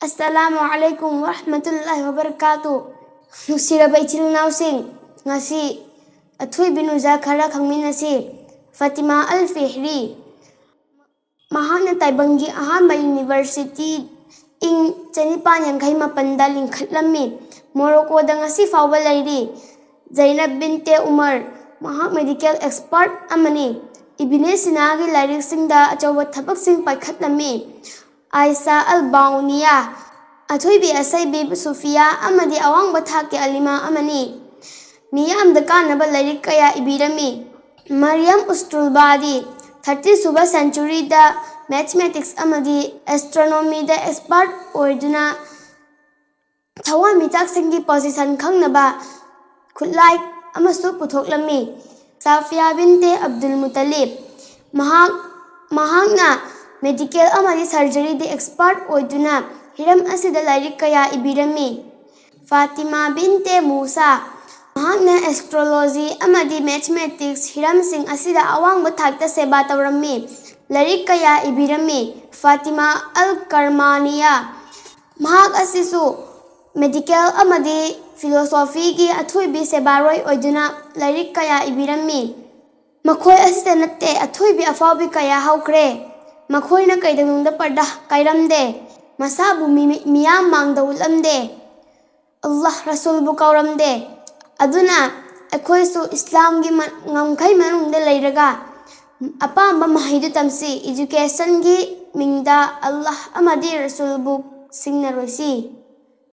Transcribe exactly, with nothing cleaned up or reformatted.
ꯑꯁꯂꯥꯃꯨ ꯑꯂꯥꯏꯀꯨꯝ ꯋꯔꯍꯃꯇꯨꯜꯂꯥꯍꯤ ꯋꯕꯔꯀꯥꯇꯨ꯫ ꯅꯨꯡꯁꯤꯔꯕ ꯏꯆꯤꯜ ꯏꯅꯥꯎꯁꯤꯡ, ꯉꯁꯤ ꯑꯊꯣꯏꯕꯤ ꯅꯨꯖꯥ ꯈꯔ ꯈꯪꯃꯤꯟꯅꯁꯤ꯫ ꯐꯥꯇꯤꯃꯥ ꯑꯜ ꯐꯤꯍ꯭ꯔꯤ꯫ ꯃꯍꯥꯛꯅ ꯇꯥꯏꯕꯪꯒꯤ ꯑꯍꯥꯟꯕ ꯌꯨꯅꯤꯚꯔꯁꯤꯇꯤ ꯏꯪ ꯆꯅꯤꯄꯥꯟ ꯌꯥꯡꯈꯩ ꯃꯥꯄꯟꯗ ꯂꯤꯡꯈꯠꯂꯝꯃꯤ꯫ ꯃꯣꯔꯣꯀꯣꯗ ꯉꯁꯤ ꯐꯥꯎꯕ ꯂꯩꯔꯤ꯫ ꯖꯩꯅꯕ ꯕꯤꯟꯇꯦ ꯎꯃꯔ꯫ ꯃꯍꯥꯛ ꯃꯦꯗꯤꯀꯦꯜ ꯑꯦꯛꯁꯄꯔꯠ ꯑꯃꯅꯤ꯫ ꯏꯕꯤꯅꯦ ꯁꯤꯅꯥꯒꯤ ꯂꯥꯏꯔꯤꯛꯁꯤꯡꯗ ꯑꯆꯧꯕ ꯊꯕꯛꯁꯤꯡ ꯄꯥꯏꯈꯠꯂꯝꯃꯤ꯫ ꯑꯥꯏꯁꯥ ꯑꯜ ꯕꯥꯎꯅꯤꯌꯥ꯫ ꯑꯊꯣꯏꯕꯤ ꯑꯁꯩꯕꯤ ꯁꯨꯐꯤꯌꯥ ꯑꯃꯗꯤ ꯑꯋꯥꯡꯕ ꯊꯥꯛꯀꯤ ꯑꯂꯤꯃꯥ ꯑꯃꯅꯤ꯫ ꯃꯤꯌꯥꯝꯗ ꯀꯥꯟꯅꯕ ꯂꯥꯏꯔꯤꯛ ꯀꯌꯥ ꯏꯕꯤꯔꯝꯃꯤ꯫ ꯃꯔꯤꯌꯝ ꯎꯁꯇꯨꯜꯕꯥꯗꯤ ꯊꯥꯔꯇꯤ ꯁꯨꯕ ꯁꯦꯟꯆꯨꯔꯤꯗ ꯃꯦꯊꯃꯦꯇꯤꯛꯁ ꯑꯃꯗꯤ ꯑꯦꯁꯇ꯭ꯔꯣꯅꯣꯃꯤꯗ ꯑꯦꯛꯁꯄꯔꯠ ꯑꯣꯏꯗꯨꯅ ꯊꯋꯥꯟꯃꯤꯆꯥꯛꯁꯤꯡꯒꯤ ꯄꯣꯖꯤꯁꯟ ꯈꯪꯅꯕ ꯈꯨꯠꯂꯥꯏ ꯑꯃꯁꯨ ꯄꯨꯊꯣꯛꯂꯝꯃꯤ꯫ ꯁꯥꯐꯤꯌꯥ ꯕꯤꯟꯇꯦ ꯑꯕꯗꯨꯜ ꯃꯨꯇꯂꯤꯕ꯫ ꯃꯍꯥꯛ, ꯃꯍꯥꯛꯅ ꯃꯦꯗꯤꯀꯦꯜ ꯑꯃꯗꯤ ꯁꯔꯖꯔꯤꯗ ꯑꯦꯛꯁꯄꯔꯠ ꯑꯣꯏꯗꯨꯅ ꯍꯤꯔꯝ ꯑꯁꯤꯗ ꯂꯥꯏꯔꯤꯛ ꯀꯌꯥ ꯏꯕꯤꯔꯝꯃꯤ꯫ ꯐꯥꯇꯤꯃꯥ ꯕꯤꯟꯇꯦ ꯃꯨꯁꯥ꯫ ꯃꯍꯥꯛꯅ ꯑꯦꯁꯇ꯭ꯔꯣꯂꯣꯖꯤ ꯑꯃꯗꯤ ꯃꯦꯊꯃꯦꯇꯤꯛꯁ ꯍꯤꯔꯝꯁꯤꯡ ꯑꯁꯤꯗ ꯑꯋꯥꯡꯕ ꯊꯥꯛꯇ ꯁꯦꯕꯥ ꯇꯧꯔꯝꯃꯤ꯫ ꯂꯥꯏꯔꯤꯛ ꯀꯌꯥ ꯏꯕꯤꯔꯝꯃꯤ꯫ ꯐꯥꯇꯤꯃꯥ ꯑꯜ ꯀꯔꯃꯥꯅꯤꯌꯥ꯫ ꯃꯍꯥꯛ ꯑꯁꯤꯁꯨ ꯃꯦꯗꯤꯀꯦꯜ ꯑꯃꯗꯤ ꯐꯤꯂꯣꯁꯣꯐꯤꯒꯤ ꯑꯊꯣꯏꯕꯤ ꯁꯦꯕꯥꯔꯣꯏ ꯑꯣꯏꯗꯨꯅ ꯂꯥꯏꯔꯤꯛ ꯀꯌꯥ ꯏꯕꯤꯔꯝꯃꯤ꯫ ꯃꯈꯣꯏ ꯑꯁꯤꯗ ꯅꯠꯇꯦ, ꯑꯊꯣꯏꯕꯤ ꯑꯐꯥꯎꯕꯤ ꯀꯌꯥ ꯍꯧꯈ꯭ꯔꯦ꯫ ꯃꯈꯣꯏꯅ ꯀꯩꯗꯧꯅꯨꯡꯗ ꯄꯔꯗꯥ ꯀꯥꯏꯔꯝꯗꯦ꯫ ꯃꯁꯥꯕꯨ ꯃꯤ-, ꯃꯤꯌꯥꯝ ꯃꯥꯡꯗ ꯎꯠꯂꯝꯗꯦ꯫ ꯑꯜꯂꯥꯍ ꯔꯁꯨꯜꯕꯨ ꯀꯧꯔꯝꯗꯦ꯫ ꯑꯗꯨꯅ ꯑꯩꯈꯣꯏꯁꯨ ꯏꯁꯂꯥꯝꯒꯤ ꯃ-, ꯉꯝꯈꯩ ꯃꯅꯨꯡꯗ ꯂꯩꯔꯒ ꯑꯄꯥꯝꯕ ꯃꯍꯩꯗꯨ ꯇꯝꯁꯤ꯫ ꯏꯖꯨꯀꯦꯁꯟꯒꯤ ꯃꯤꯡꯗ ꯑꯜꯂꯥꯍ ꯑꯃꯗꯤ ꯔꯁꯨꯜꯕꯨ ꯁꯤꯡꯅꯔꯣꯏꯁꯤ꯫